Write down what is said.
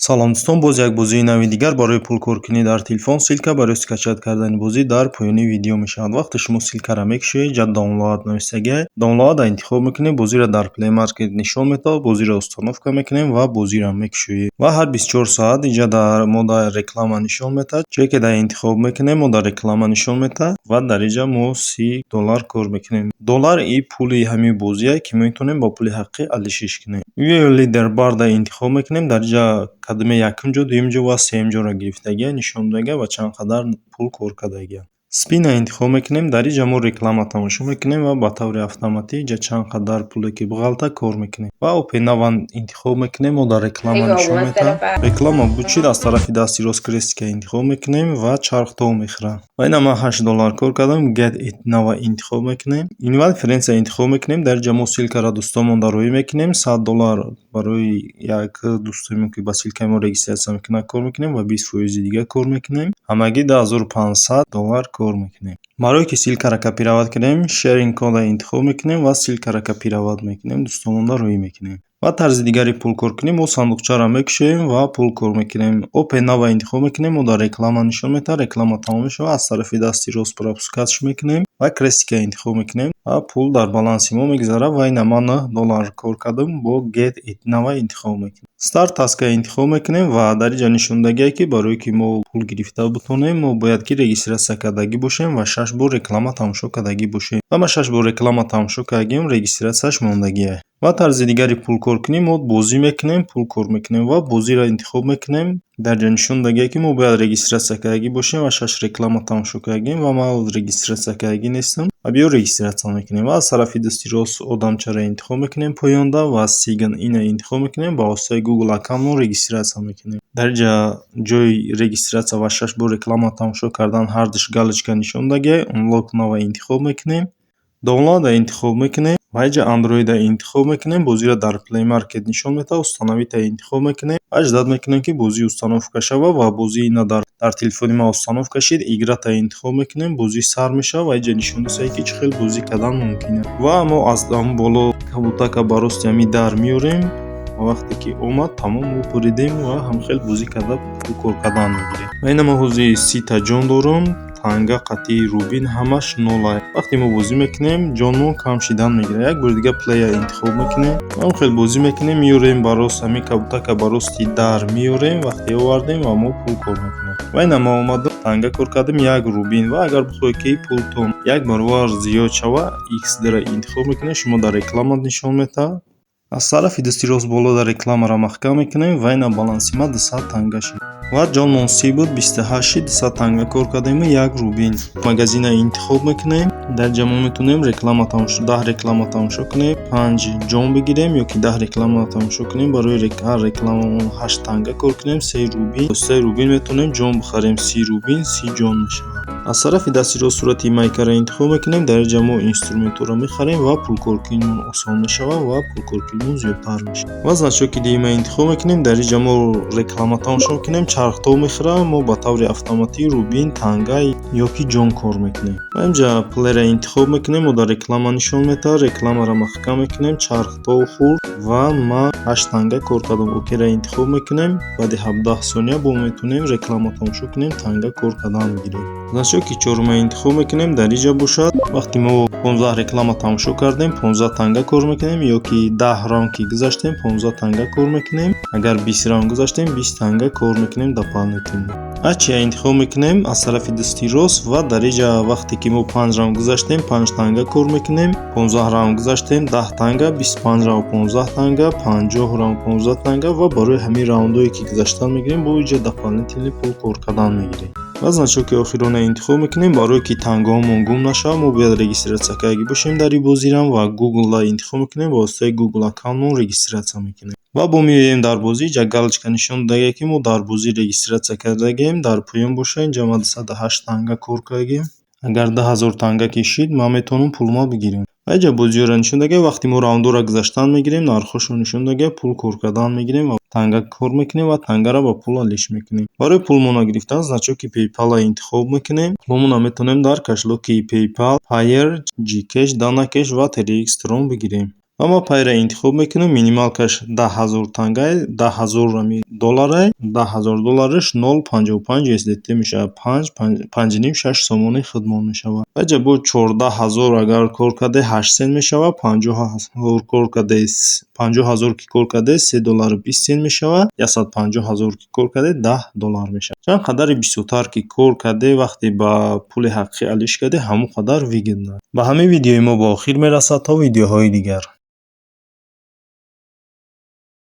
Салом, дӯстон! Боз як бозии нави дигар барои пулкоркунӣ дар телефон. Ссылка барои скачать кардани бозӣ дар поёни видео мешавад. Вақте шумо ссылкаро мекушоед, ҷа download нависагиай, download интихоб мекунем, бозиро дар Play Market нишон медиҳад, бозиро установка мекунем ва бозиро мекушоем. Ва ҳар 24 соат инҷа дар мо дар реклама нишон медиҳад. Ҷое ки дар интихоб мекунем, мо дар реклама нишон медиҳад ва дар инҷа мо 30 доллар кор мекунем. Доллар и пули ҳамин бозие, ки метавонем бо пули ҳақиқӣ алишиш кунем. Leaderboard интихоб мекунем, дар инҷа кадоме якум ҷо, дуюм ҷо ва сеюм ҷоро гирифтагия, нишон додагия ва чанд қадар пул кор кардагия. Спина интихоб мекунем, дар инҷа мо реклама тамошо мекунем ва ба таври автоматӣ инҷа чанд қадар пуле ки биғалта, кор мекунем. Ва Open Now интихоб мекунем, мо дар реклама нишон медиҳад. Реклама бучид, аз тарафи дасти рост крестика интихоб мекунем ва чарх тов мехӯрад. Ва ина ман 8 доллар кор кардам, Get It Now интихоб мекунем. Invite Friends интихоб мекунем, дар инҷа мо ссылкаро дӯстонмон роҳӣ мекунем, 100 доллар барои як дӯстое, ки ба ссылкаи мо регистрация мекунад, кор мекунем ва 20 фоизи дига кор мекунем. Ҳамагӣ 2500 доллар кор мекунем. Барое ки ссылкаро копировать кунем, Sharing code интихоб мекунем ва ссылкаро копировать мекунем, дӯстонмонда роҳӣ мекунем. Ва тарзи дигари пулкоркунӣ: мо сандуқчаро мекушоем ва пул кор мекунем. Open Now интихоб мекунем, мо дар реклама нишон медиҳад, реклама тамом мешавад, аз тарафи дасти рост пропускать мекунем ва крестика интихоб мекунем ва пул дар баланси мо мегузарад. Ва ина ман 9 доллар кор кардам, бо Get It Now интихоб мекунем. Start Task интихоб мекунем ва дар инҷа нишондагие, ки барое ки мо пул гирифта битонем, мо бояд ки регистрация кардагӣ бошем ва шаш бор реклама тамошо кардагӣ бошем. Ва ман шаш бор реклама тамошо кардагиам, регистрацияш мондагиае. Ва тарзи дигари пулкоркунӣ: мо бозӣ мекунем, пул кор мекунем ва бозиро интихоб мекунем. Дар ҷо нишон додагие, ки мо бояд регистрация кардагӣ бошем ва шаш реклама тамошо кардагем, ва ман регистрация кардагӣ нестам ва биё регистрация мекунем. Ва аз тарафи дасти рост одамчаро интихоб мекунем поёнда ва Sign In интихоб мекунем, ба воситаи Google аккаунтмон регистрация мекунем. Дар инҷа ҷои регистрация ва шаш бор реклама тамошо кардан ҳардуш галочка нишон додагиай. Unlock Now интихоб мекунем, Download интихоб мекунем ва инҷа Android интихоб мекунем. Бозиро дар Play Market нишон медиҳад, установить интихоб мекунем ва ждать мекунем, ки бозӣ установка шавад. Ва бозӣ ина дар телефони ман установка шид, играть интихоб мекунем, бозӣ сар мешавад ва инҷа нишон додааст, ки чӣ хел бозӣ кардан мумкин аст. Ва мо аз ҳамон боло кабутака ба рости ҳамин дар меорем ва вақте ки омад, тамом, мо буридем ва ҳамхел бозӣ карда, пул кор кардан мегирем. Ва ина ман ҳозир 30-та ҷон дорам, танга қатъи рубин ҳамаш нолай. Вақте мо бозӣ мекунем, ҷонмон кам шидан мегирад. Як бори дига Play интихоб мекунем, ҳамхел бозӣ мекунем, меорем ба рост, ҳамин кабутака ба рости дар меорем. Вақте овардем ва мо пул кор мекунем. Ва ина мо омадам, танга кор кардем, як рубин. Ва агар бихоҳед, ки пултон як баробар зиёд шавад, X-ро интихоб мекунед, шумо дар реклама нишон медиҳад. Аз тарафи дасти рост боло дар рекламаро маҳкам мекунем ва ина баланси ман 200 танга шуд. Ва ҷонмон 30 буд, 28 шид, 200 танга кор кардему як рубин. Магазина интихоб мекунем, дар инҷа мо метавонем реклама тамошо, 10 реклама тамошо кунем, панҷ ҷон бигирем, ё ки 10 реклама тамошо кунем, барои ҳар рекламамон ҳашт танга кор кунем, се рубин. Се рубин метавонем ҷон бихарем, 30 рубин 30 ҷон мешавад. Аз тарафи дасти рост сурати майкаро интихоб мекунем, дар инҷа мо инструментҳоро мехарем ва пулкоркунимон осон мешавад ва пулкоркунимон зиёдтар мешавад. Ва значоки дуюма интихоб мекунем, дар инҷа мо реклама тамошо мекунем, чархтоб мехӯрад, мо ба таври автоматӣ рубин, танга ё ки ҷон кор мекунем. Ва инҷа Play интихоб мекунем, мо дар реклама нишон медиҳад, рекламаро маҳкам мекунем, чархтоб хӯрд ва ман ҳашт танга кор кардам. Окейро интихоб мекунем, баъди 17 сония бо метавонем реклама тамошо кунем, танга кор кардан мегирем. Значоки чорума интихоб мекунем, дар инҷа бошад, вақте мо 15 реклама тамошо кардем, 15 танга кор мекунем, ё ки 10 раунд ки гузаштем, 15 танга кор мекунем, агар 20 раунд гузаштем, 20 танга кор мекунем дополнительно. Ачия интихоб мекунем аз тарафи дасти рост ва дар инҷа вақте ки мо панҷ раунд гузаштем, панҷ танга кор мекунем, 15 раунд гузаштем, 10 танга, 25 раунд 15 танга, 50 раунд 15 танга. Ва барои ҳамин раундҳое, ки гузаштан мегирем, бо инҷа дополнительный пул кор кардан мегирем. Ва значоки охирона интихоб мекунем. Барое ки тангаҳомон гум нашавад, мо бояд регистрация кардагӣ бошем дар ин бозирам ва Google интихоб мекунем, ба воситаи Google аккаунтмон регистрация мекунем. Ва бо меоем дар бозӣ, инҷа галочка нишон додагиам, ки мо дар бозӣ регистрация кардагием. Дар поён боша, инҷа ман 208 танга кор кардагием. Агар 10 000 танга кишид, ман метавонам пулма бигирам. Ва инҷа бозиҳоро нишон додагиам. Вақте мо раундҳоро гузаштан мегирем, нархҳошро нишон додагиам, пул кор кардан мегирем ва танга кор мекунем ва тангаро ба пул алиш мекунем. Барои пулмонро гирифтан значоки PayPal интихоб мекунем. Пулмонро метавонем дар кошелёки PayPal, Payeer, Gcash, DanaCash ва TRX Tron бигирем. Ва ман Payeer интихоб мекунам. Минималкаш 10 000 тангай, 10 000 ами долларай. 10 000 доллараш 0,55 USDT мешавад, панҷ, панҷу ним, 6 сомони худмон мешавад. Баъҷа бо 14 000 агар кор карде, 8 сент мешавад, 50 000 кор карде, 50 000 ки кор карде, 3 доллару 20 сент мешавад, 150 000 ки кор карде, 10 доллар мешавад. Чанд қадари бисёртар ки кор карде, вақте ба пули ҳақиқӣ алиш кардӣ, ҳамон қадар выгодно. Ба ҳамин видеои мо ба охир мерасад. То видеоҳои дигар.